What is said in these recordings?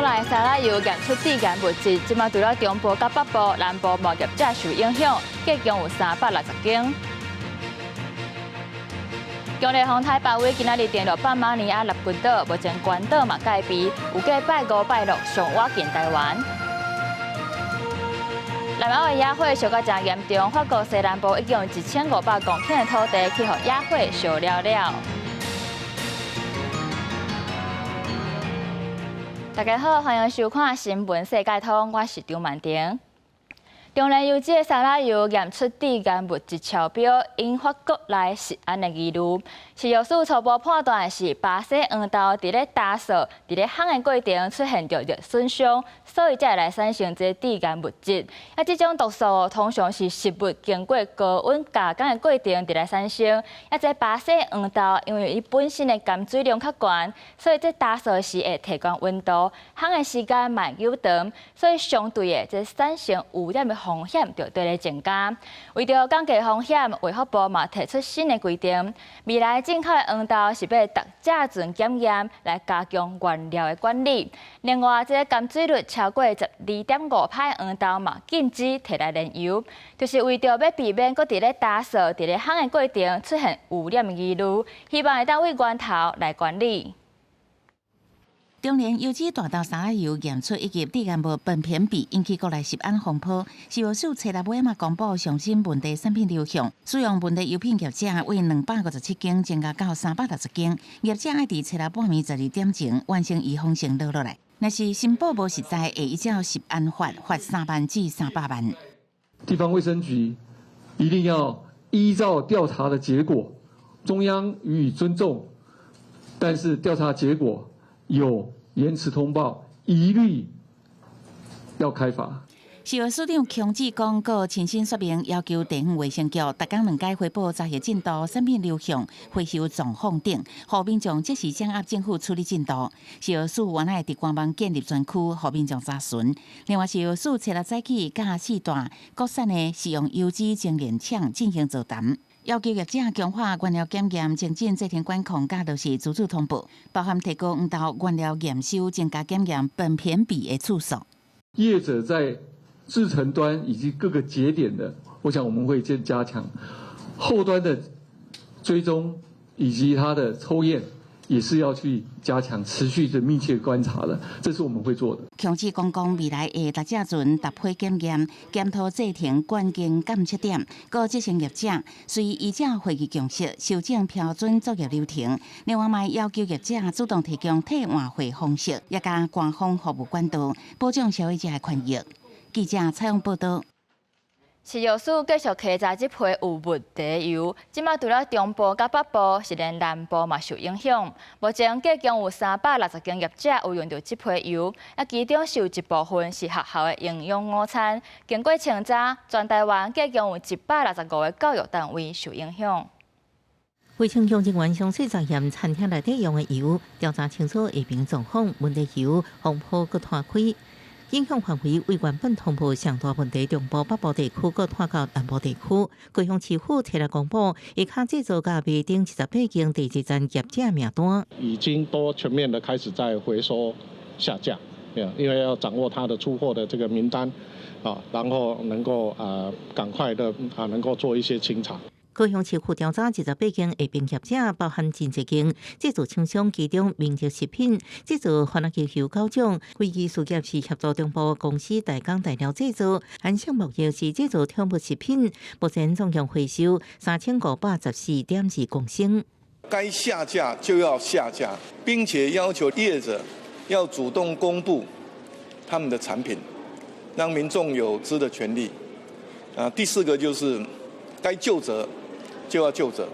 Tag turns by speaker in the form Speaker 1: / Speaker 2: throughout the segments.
Speaker 1: 國內沙拉油驗出致癌物質，這馬除了中部佮北部、南部嘛業者受影響，計共有360間。強烈風颱鮑威今仔日登陸帕馬尼亞納群島，目前關島嘛戒備，預計拜五、拜六上倚近台灣。南歐的野火燒甲誠嚴重，法國西南部已經有1500公頃的土地去予野火燒了了。大家好，歡迎收看《新聞世界通》，我是張曼婷。中煉油脂的沙拉油驗出致癌物質超標，引發國內食安的疑慮。食藥署初步判斷是巴西黃豆佇咧打掃、佇咧烘的過程出現著熱損傷，所以才會來產生這個致癌物質。啊，這種毒素通常是食物經過高溫加工的過程佇來產生。啊，這巴西黃豆因為伊本身的含水量較懸，所以這打掃時會提懸溫度，烘的時間嘛會久長，所以相對的這產生污染的風險就佇咧增加。為著降低風險，衛福部嘛提出新的規定，未來進口的黃豆是欲逐隻船檢驗，來加強原料的管理。另外，這個含水率超過12.5%的黃豆嘛禁止提來煉油，就是為著欲避免閣佇咧打掃、佇咧烘的過程出現污染的疑慮，希望會當對源頭來管理。
Speaker 2: 中煉油脂大豆沙拉油驗出一級致癌物苯偏芘，引起國內食安風波。食藥署初六尾嘛公布上新問題產品流向，使用問題油品業者為257間增加到360間，業者愛佇初六半暝12點前完成預防性落落來。若是申報無實在，會依照食安法罰3萬至300萬。
Speaker 3: 地方衛生局一定要依照調查的結果，中央予以尊重，但是調查結果有延遲通報，一律要開罰。
Speaker 2: 食藥署長強志講，閣親身說明，要求地方衛生局逐工兩擺匯報查核進度、產品流向、回收狀況等，予民眾即時掌握政府處理進度。食藥署原來佇官網建立專區，予民眾查詢。另外，食藥署初六早起，佮四大國產的食用油脂精煉廠進行座談。要求業者強化原料檢驗、精進製程管控，佮落實自主通報，包含提高黃豆原料驗收、增加檢驗苯偏芘的次數。
Speaker 3: 業者在製程端以及各個節點的，我想我們會先加強後端的追蹤以及它的抽驗，也是要去加強持續的密切觀察的，這是我們會做的。
Speaker 2: 強志講講未來會逐隻船踏批檢驗，檢討製程關鍵監測點，閣執行業者隨依照會議共識修正標準作業流程。另外，嘛要求業者主動提供替換貨方式，也佮官方服務管道，保障消費者的權益。記者採訪報導。
Speaker 1: 食藥署繼續稽查這批有問題油，這馬除了中部佮北部，是連南部嘛受影響。目前計共有360間業者有用著這批油，啊，其中有一部分是學校的營養午餐。經過清查，全台灣計共有165個教育單位受影響。
Speaker 4: 衛生局人員詳細查驗餐廳內底用的油，調查清楚下邊狀況，問題油風波閣拖開。影響範圍為原本通報上大問題中部北部地區，閣拖到南部地區。高雄市府提來公布，一卡製造佮賣等28間地接站業者名單，
Speaker 5: 已經都全面的開始在回收下架，因為要掌握它的出貨的這個名單，啊，然後能夠啊趕快的啊能夠做一些清查。
Speaker 4: 高雄市府調查28間下邊業者，包含真濟間製造廠商，其中明哲食品製造番仔雞油九種，飛機事業是協助中部公司代工代料製造，安盛貿易是製造寵物食品，目前總共回收3514.2公升。
Speaker 6: 該下架就要下架，並且要求業者要主動公布他們的產品，讓民眾有知的權利。啊，第四個就是該究責就要究責，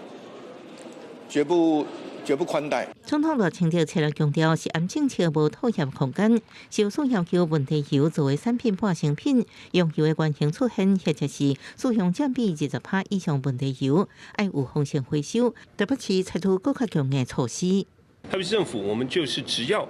Speaker 6: 絕不寬待。
Speaker 4: 總統賴清德初六強調，食安政策無妥協空間，食署要求問題油作為產品半成品，用油的原型出現，或者是使用佔比20%以上問題油，愛有風險回收，台北市採取閣較強的措施。
Speaker 7: 台北市政府，我們就是只要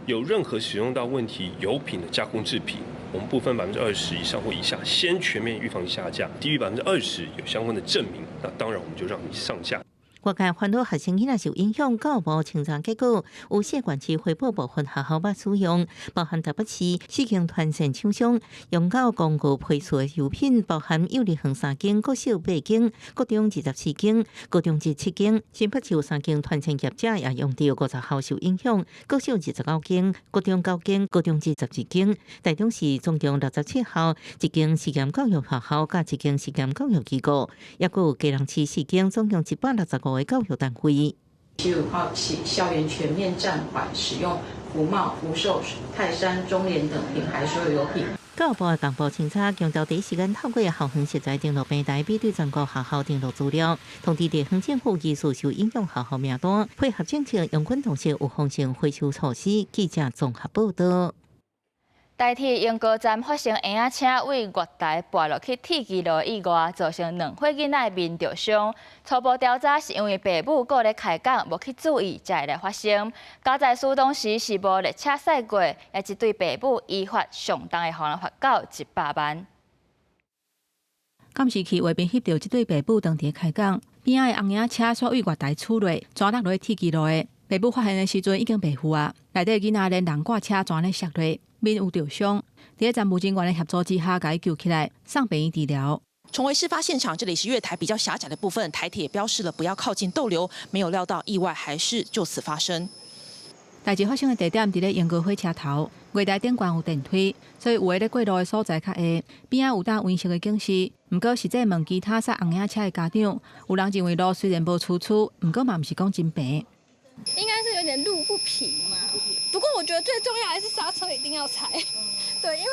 Speaker 7: 有任何使用到問題油品的加工製品，我們部分20%以上或以下，先全面預防下架，低於20%有相關的證明，那當然我們就讓你上架。
Speaker 4: 外界煩惱學生囡仔受影響，教育部清查結果，有四縣市回報部分學校捌使用，包含台北市四間團線廠商用到公告批次的油品，包含幼兒園三間、國小八間、國中24間、高中27間，新北市有三間團線業者也用著50校受影響，國小29間、國中九間、高中12間，台中市總共67校，一間實驗教育學校佮一間實驗教育機構，抑閣有基隆市四間，總共165個教育單位。
Speaker 8: 7月5號起，校園全面暫緩使用福茂、福壽、泰山、中聯等品牌所有油品。
Speaker 4: 教育部的公布清查，強調第一時間透過校園食材登錄平台比對全國學校登錄資料，通知地方政府疑似受影響學校名單，配合政策，用滾動式預防性回收措施。記者綜合報道。
Speaker 1: 台鐵鶯歌站發生嬰仔車對月台跋落去鐵支路意外，造成兩歲囡仔面著傷。初步調查是因為爸母閣咧開講，無去注意，才會來發生。佳哉事當時是無列車駛過，也這對爸母依法相當會予人罰到100萬。
Speaker 9: 監視器畫面翕著這對爸母當佇開講，邊仔的紅嬰仔車煞對月台出落，轉落落鐵支路的。爸母發現的時陣已經袂赴啊，內底囡仔連人掛車全咧摔落，面有著傷。佇站務人員的協助之下，共伊救起來，送病院治療。
Speaker 10: 重回事發現場，這裡是月台比較狹窄的部分，台鐵標示了不要靠近逗留，沒有料到意外還是就此發生。
Speaker 9: 代誌發生的地點佇咧鶯歌火車頭，月台頂懸有電梯，所以有的咧過路的所在較下，邊仔有搭黃色的警示。毋過實際問其他駛紅嬰車的家長，有人認為路雖然無崎嶇，毋過嘛毋是講真平。
Speaker 11: 應該是有點路不平嘛，不過我覺得最重要還是剎車一定要踩，對，因為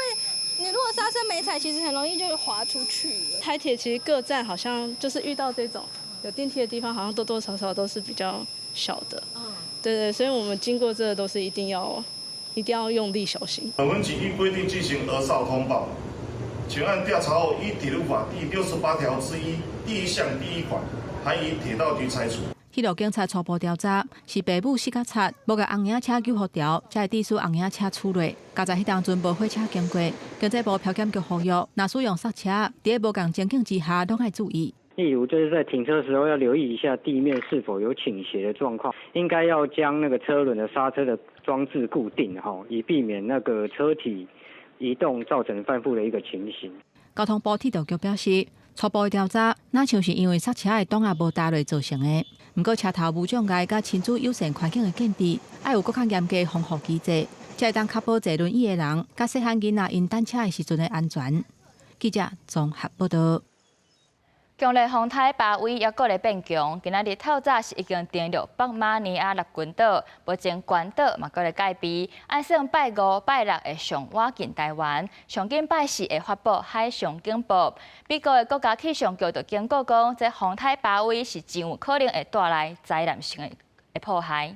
Speaker 11: 你如果剎車沒踩，其實很容易就滑出去了。
Speaker 12: 台鐵其實各站好像就是遇到這種有電梯的地方，好像多多少少都是比較小的。對對，所以我們經過這個都是一定要用力小心。
Speaker 13: 本分局依規定進行兒少通報，全案調查後，依鐵路法第68條之1第一項第一款，函予鐵道局拆除。
Speaker 9: 鐵路警察初步調查，是爸母死較賊，無共紅嬰車救護條，才會致使紅嬰車出落。佳哉彼當陣無火車經過，經濟部漂檢局呼籲，若使用剎車，佇咧無仝情景之下，攏愛注意。
Speaker 14: 例如，就是在停車時候要留意一下地面是否有傾斜的狀況，應該要將那個車輪的剎車的裝置固定，哈，以避免那個車體移動造成翻覆的一個情形。
Speaker 9: 交通部鐵道局表示，初步調查，若像是因為剎車的擋仔無踏落造成的。毋過車頭無障礙佮親子友善環境的建置，愛有閣較嚴格的防護機制，才會當確保坐輪椅的人佮細漢囡仔𪜶等車的時陣的安全。記者綜合報道。
Speaker 1: 強烈風颱巴威猶閣咧變強，今仔日透早是已經登陸北馬尼亞納群島，目前關島嘛閣咧戒備，按算拜五、拜六會上倚近台灣，上緊拜四會發布海上警報。美國的國家氣象局就警告講，這風颱巴威是真有可能會帶來災難性的破壞。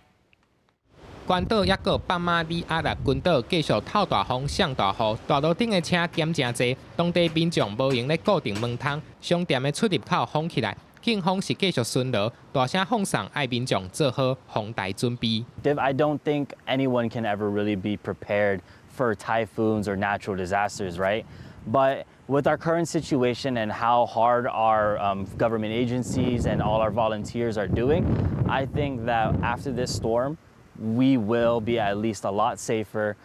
Speaker 15: 關島抑閣北馬里亞納群島繼續透大風、上大雨，大路頂的車減誠濟，當地民眾無閒咧固定門窗，商店的出入口封起來，警方是繼續巡邏，大聲放送愛民眾做好防台準備。
Speaker 16: I don't think anyone can ever really be prepared for typhoons or natural disasters, right? But with our current situation and how hard our government agencies and all our volunteers are doing, I think that after this storm, we will be at least a lot safer.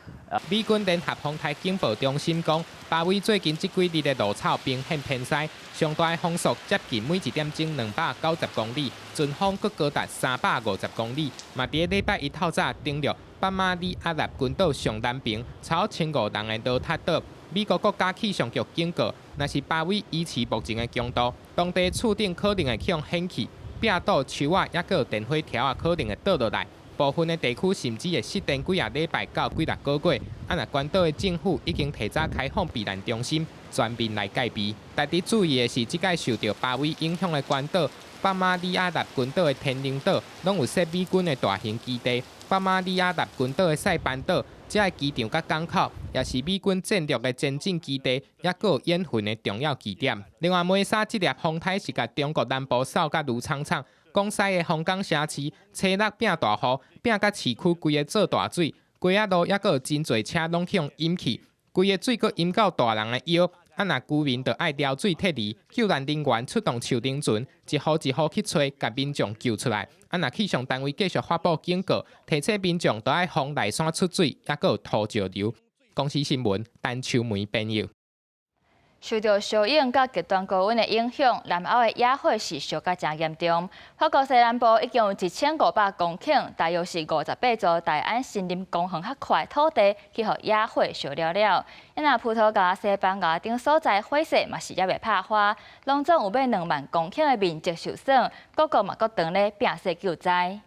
Speaker 15: 美軍聯合風台警報中心講，巴威最近這幾日的路草明顯偏西，上大的風速接近每一點鐘290公里，陣風閣高達350公里。嘛，佇禮拜一透早登陸北馬里亞納群島上南邊，超1500人的羅塔島。美國國家氣象局警告，若是巴威維持目前的強度，當地厝頂可能會予掀去，壁倒樹仔抑閣有電火柱仔可能會倒落來。部分的地區甚至會失電幾仔禮拜到幾六個月。啊，若關島的政府已經提早開放避難中心，全面來戒備。值得注意的是，這擺受著巴威影響的關島、北馬里亞納群島的天寧島，攏有設美軍的大型基地。北馬里亞納群島的塞班島，這个機場佮港口，也是美軍戰略的前進基地，抑閣有演訓的重要據點。另外，梅沙這粒風颱是共中國南部掃甲愈慘慘。廣西的鳳岡城市，初六變大雨，變甲市區規个做大水，街仔路抑閣有真濟車攏予淹去，規个水閣淹到大人的腰。啊，啊，若居民就愛撩水撤離，救援人員出動樹頂船，一戶一戶去揣，共民眾救出來。啊，若氣象單位繼續發布警告，提醒民眾都愛防內山出水，抑閣有土石流。公視新聞，陳秋梅編譯。
Speaker 1: 受著燒湧佮極端高溫的影響，南歐的野火是燒甲誠嚴重。法國西南部已經有1500公頃，大約是58座大安森林公園較闊土地，去予野火燒了了。若葡萄牙、西班牙等所在火勢嘛是猶未拍花，攏總有欲2萬公頃的面積受損，各國嘛閣當咧拚勢救災。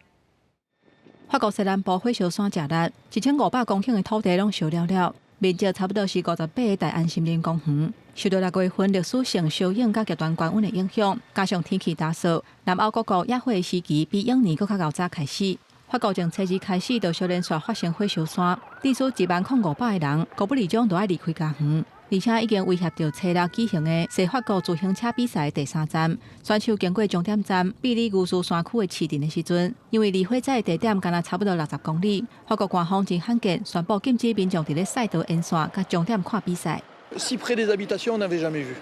Speaker 9: 法國西南部火燒山誠烈，1500公頃的土地攏燒了了。面積差不多是58個大安森林公園。受到6月份歷史性燒湧佮極端高溫的影響，加上天氣乾燥，南歐各國野火的時期比往年閣較𠢕早開始。法國從初二開始就小連續發生火燒山，致使10萬零500個人高不離種都愛離開家園，而且已經威脅著初六舉行的西法國自行車比賽第三站。選手經過終點站比利牛斯山區的市鎮的時陣，因為離火災地點干焦差不多60公里，法國官方真罕見宣布禁止民眾佇咧賽道沿線佮終點看比賽。
Speaker 17: Si près des habitations, on n'avait jamais vu.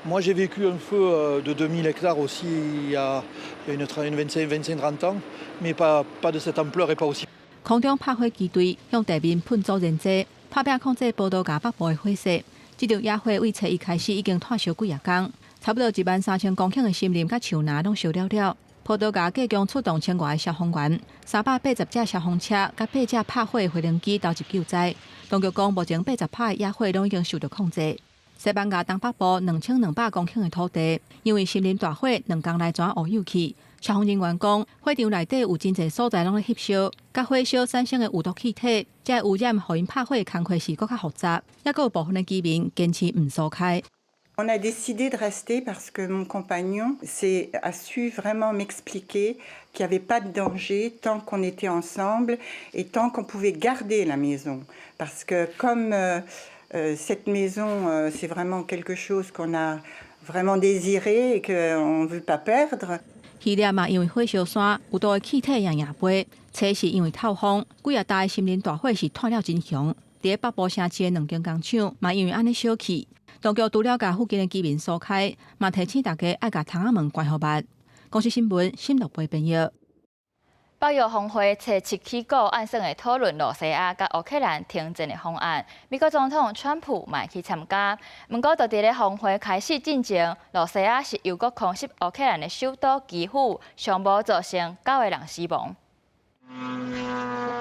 Speaker 17: Moi, j'ai vécu un feu de 2000 hectares aussi il y a une 25, 30 ans, mais pas de cette ampleur et pas aussi.
Speaker 9: 空中拍火機隊向地面噴阻燃劑，拍拚控制葡萄牙北部的火勢。這場野火對初一開始已經湠燒幾仔工，差不多1萬3000公頃的森林佮樹林攏燒了了。葡萄牙計共出動千外个消防員、380隻消防車佮八架拍火的飛行機投入救災。當局講，目前80%的野火攏已經受到控制。西班牙東北部2200公頃的土地，因為森林大火，2工內全烏有去。消防人員講，火場內底有真濟所在攏咧翕燒，佮火燒產生的有毒氣體，這污染予𪜶拍火的工課是閣較複雜。抑閣有部分的居民堅持毋疏開。
Speaker 18: On a décidé de rester parce que mon compagnon a su vraiment m'expliquer qu'il n'y avait pas de danger tant qu'on était ensemble et tant qu'on pouvait garder la maison. Parce que comme cette maison, c'est vraiment quelque chose qu'on a vraiment désiré et qu'on ne veut pas perdre.
Speaker 9: 希臘嘛，因為火燒山，有毒的氣體掖掖飛，初四因為透風，幾仔大森林大火是湠了真兇。佇北部城市的兩間工廠嘛，因為按呢燒去。當局除了共附近的居民疏開，嘛提醒大家愛共窗仔門關予密。公視新聞新樂貝編譯。
Speaker 1: 北約峰會初七起鼓，按算會討論露西亞佮烏克蘭停戰的方案。美國總統川普嘛會去參加。毋過，就佇咧峰會開始進前，露西亞是又閣空襲烏克蘭的首都基輔，上無造成九個人死亡。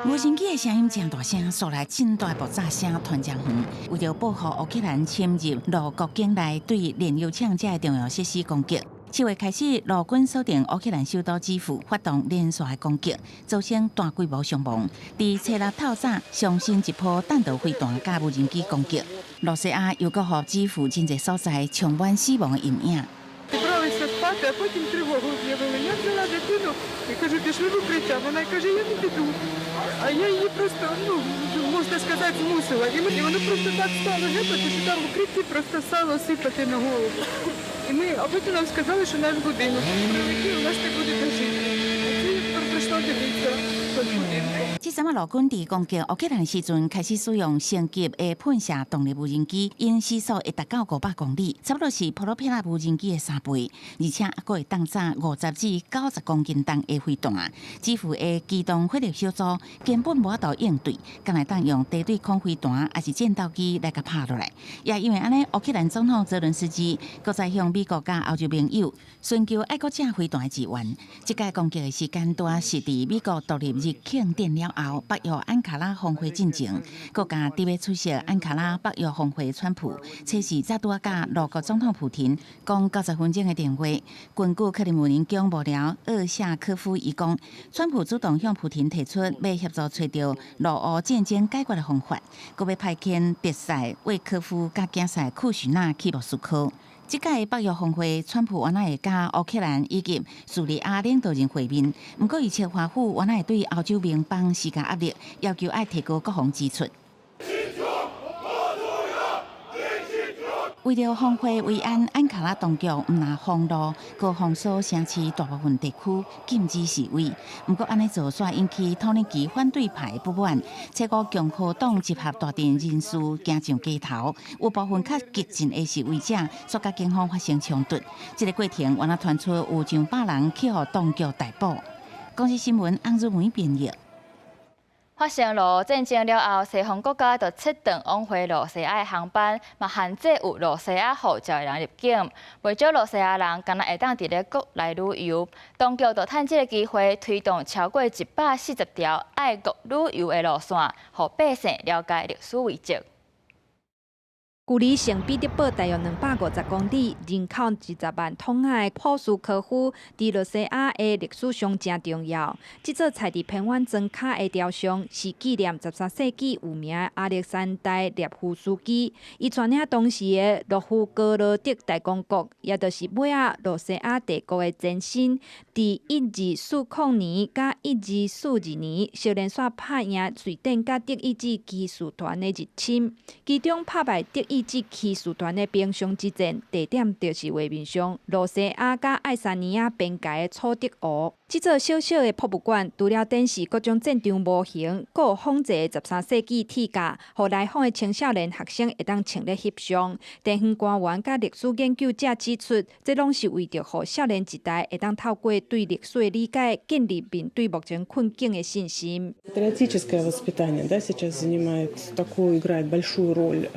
Speaker 2: 無人機的聲音誠大聲，紲來真大爆炸聲傳誠遠。為著報復烏克蘭侵入露國境內對煉油廠這个重要設施攻擊。7月開始，露軍鎖定烏克蘭首都基輔，發動連續的攻擊，造成大規模傷亡。佇初六透早，上新一波彈道飛彈佮無人機攻擊，露西亞又閣予基輔真濟所在充滿死亡的陰影。
Speaker 19: Зібралися спати, а потім тривогу об'явили. Я взяла дитину і кажу, пішли в укриття. Вона каже, я не піду. А я її просто, ну, можна сказати, змусила. І воно просто так стало гепати, що там в укритті просто стало сипати на голову. А потім нам сказали, що наш будинок прилетів, у нас не буде де жити. А це я прийшла дивитися той будинок.
Speaker 2: 這陣仔露軍佇攻擊烏克蘭時陣，開始使用升級的噴射動力無人機，𪜶時速會達到500公里，差不多是普羅皮拉無人機的3倍，而且猶閣會當載50至90公斤重的飛彈。基輔的機動火力小組根本無法度應對，干焦會當用地對空飛彈抑是戰鬥機來共拍落來。也因為按呢，烏克蘭總統澤倫斯基閣再向美國佮歐洲盟友尋求愛國者飛彈的支援。這擺攻擊的時間拄是佇美國獨立日慶典了後，北約安卡拉峰會進前，閣共佇欲出席安卡拉北約峰會川普，初四才拄仔佮露國總統普廷講90分鐘的電話。根據克里姆林宮幕僚厄夏科夫伊講，川普主動向普廷提出欲協助揣著露烏戰爭解決的方法，閣欲派遣特使魏科夫佮囝婿庫許納去莫斯科。這擺北約峰會，川普原來會佮烏克蘭以及敘利亞領導人會面，毋過伊策華府原來會對歐洲盟邦施加壓力，要求愛提高國防支出。為著防火維安，安卡拉當局毋但封路，閣封鎖城市大部分地區，禁止示威。毋過按呢做，煞引起土耳其反對派不滿。初五共和黨集合大陣人士行上街頭，有部分較激進的示威者，煞佮警方發生衝突。這个過程，原來傳出有上百人去予當局逮捕。公視新聞翁如梅編譯。
Speaker 1: 發生俄烏戰爭了後，西方國家就切斷往回羅西亞的航班，嘛限制有羅西亞護照的人入境。袂少羅西亞人敢若會當佇咧國內旅遊，當局就趁這个機會推動超過140條愛國旅遊的路線，予百姓了解歷史遺跡。
Speaker 20: 距離聖彼得堡大約250公里，人口20萬桶仔的普斯科夫，佇羅西亞的歷史上誠重要。這座踅佇偏遠莊跤的雕像，是紀念13世紀有名的亞歷山大涅夫斯基。伊帶領當時的諾夫哥羅德大公國，也就是尾仔羅西亞帝國的前身，佇1240年佮1242年，相連續拍贏瑞典佮德意志騎士團的入侵，其中拍敗德意志騎士團的冰上之戰，地點就是畫面上羅西亞佮愛沙尼亞邊界的楚德湖。這座小小的博物館，除了展示各種戰場模型，閣有仿製13世紀鐵甲，予來訪的青少年學生會當穿咧翕相。地方官員佮歷史研究者指出，這攏是為著予少年一代會當透過對歷史的理解，建立面對目前困境的信心。
Speaker 21: Патриотическое воспитание, да, сейчас занимает такую, играет большую роль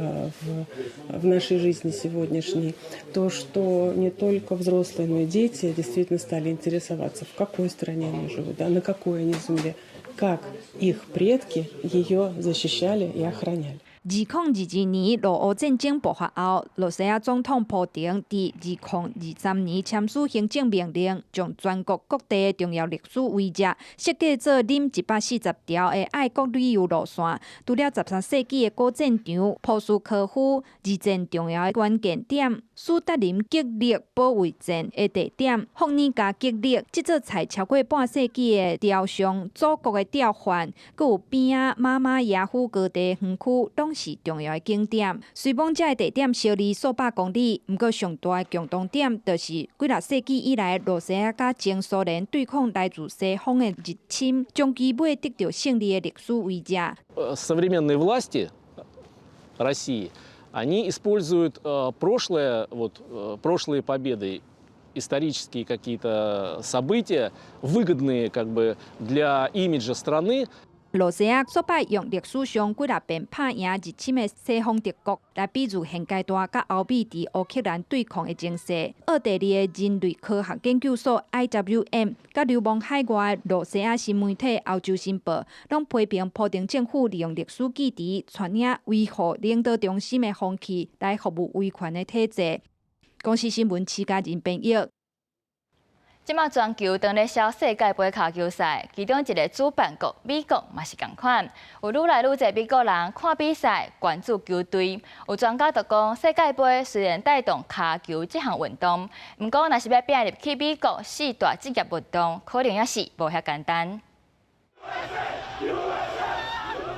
Speaker 21: в нашей жизни сегодняшней. То, что не только взрослые, но и дети действительно стали интересоваться, в какой стране они живут, да, на какой они земле, как их предки ее защищали и охраняли.
Speaker 20: 2022年俄烏戰爭爆發後，羅西亞總統普丁佇2023年簽署行政命令，將全國各地的重要歷史遺跡設計做滿140條的愛國旅遊路線。除了13世紀的古戰場普斯科夫、二戰重要的關鍵點斯大林格勒保衛戰的地點伏爾加格勒，這座踅超過半世紀的雕像祖國的吊環，閣有邊仔馬馬耶夫高地園區，攏是重要的景點。雖罔這个地點相離數百公里，毋過上大的共同點就是幾若世紀以來，羅西亞佮前蘇聯對抗來自西方的入侵，終其尾得著勝利的歷史遺跡。
Speaker 22: Современные власти России, они используют прошлое, вот, прошлые победы, исторические какие-то события, выгодные как бы для имиджа страны.
Speaker 20: 羅西亞煞擺用歷史上幾若遍拍贏入侵的西方敵國，來比喻現階段佮歐美佇烏克蘭對抗的情勢。奧地利的人類科學研究所 IWM，佮流亡海外的羅西亞新媒體《歐洲新報》，攏批評普丁政府利用歷史記憶，帶領維護領導中心的風氣，來服務威權的體制。公視新聞徐家仁編譯。
Speaker 1: 這馬全球當咧痟世界盃跤球賽，其中一个主辦國美國嘛是仝款，有愈來愈濟美國人看比賽，關注球隊。有專家就講，世界盃雖然帶動跤球這項運動，毋過若是欲併入去美國四大職業運動，可能猶是無遐簡單。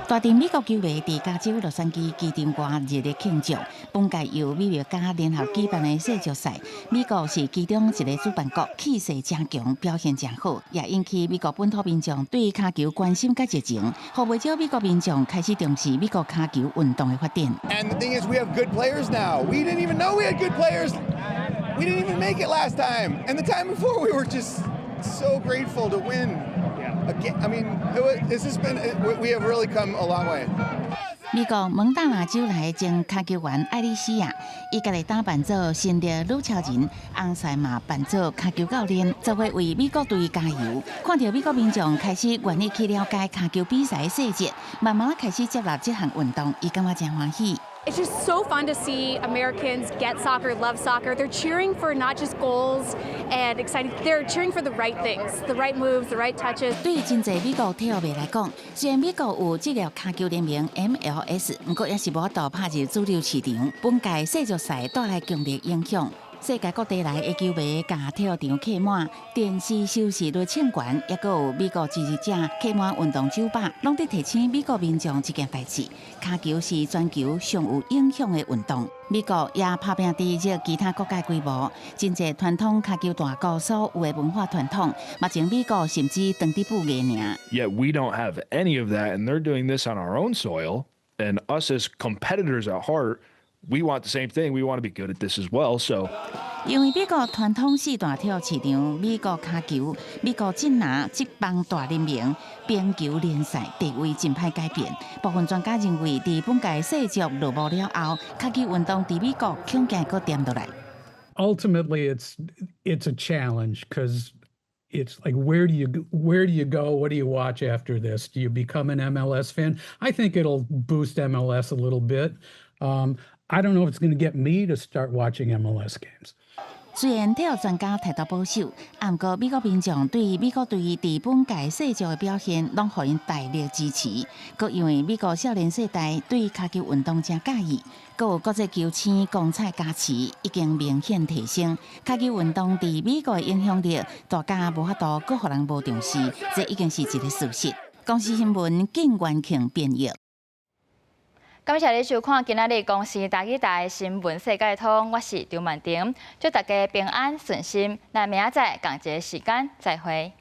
Speaker 2: 大陣美國球迷佇加州洛杉磯機場外熱烈慶祝，本屆由美墨加聯合舉辦的世足賽，美國是其中一个主辦國，氣勢誠強，表現誠好，也引起美國本土民眾對跤球關心佮熱情，予袂少美國民眾開始重視美國跤球運動的發展。
Speaker 23: And the thing is, we have good players now. We didn't even know we had good players. We didn't even make it last time. And the time before, we were just so grateful to win. Again, I mean, this has been, we have really come a long way.
Speaker 2: 美國蒙大拿州來的前跤球員艾麗西亞，伊家己打扮做神力女超人，翁婿嘛扮做跤球教練，做伙為美國隊加油。看著美國民眾開始願意去了解跤球比賽的細節，慢慢開始接納這項運動，伊感覺誠歡喜。
Speaker 24: It's just so fun to see Americans get soccer, love soccer. They're cheering for not just goals and exciting, they're cheering for the right things, the right moves, the right touches.
Speaker 2: 對真濟美國體育迷來講，雖然美國有職業跤球聯盟 MLS，毋過猶是無法度拍入主流市場。本屆世足賽帶來強烈影響。世界各地來的球迷共體育場客滿，電視收視率衝懸，抑閣有美國支持者客滿運動酒吧，攏佇提醒美國民眾一件代誌：跤球是全球上有影響的運動。美國也拍拚佇這其他國家規模，真濟傳統跤球大國所有的文化傳統，目前美國甚至當佇布藝爾。
Speaker 3: Yet we don't have any of that, and they're doing this on our own soil. And us as competitors at heart, we want the same thing. We want to be good at this as well. So.
Speaker 2: 因為美國傳統四大體育市場，美國跤球、美國真拿職棒大聯盟、冰球聯賽地位真歹改變。部分專家認為，佇本屆世足落幕了後，跤球運動佇美國恐驚閣恬落來。
Speaker 5: Ultimately, it's a challenge because it's like, where do you go? What do you watch after this? Do you become an MLS fan? I think it'll boost MLS a little bit. I don't know if it's going to get me to start watching MLS games.
Speaker 2: 雖然體育專家態度保守，毋過美國民眾對美國隊佇本屆世足的表現，攏予𪜶大力支持。閣因為美國少年世代對跤球運動誠佮意，閣有國際球星光彩加持，已經明顯提升跤球運動佇美國的影響力，大家無法度閣予人無重視，這已經是一個事實。公視新聞靳元慶編譯。
Speaker 1: 感謝你收看今仔日公視台語台新聞世界通，我是張曼婷，祝大家平安順心。咱明仔載仝一个時間再會。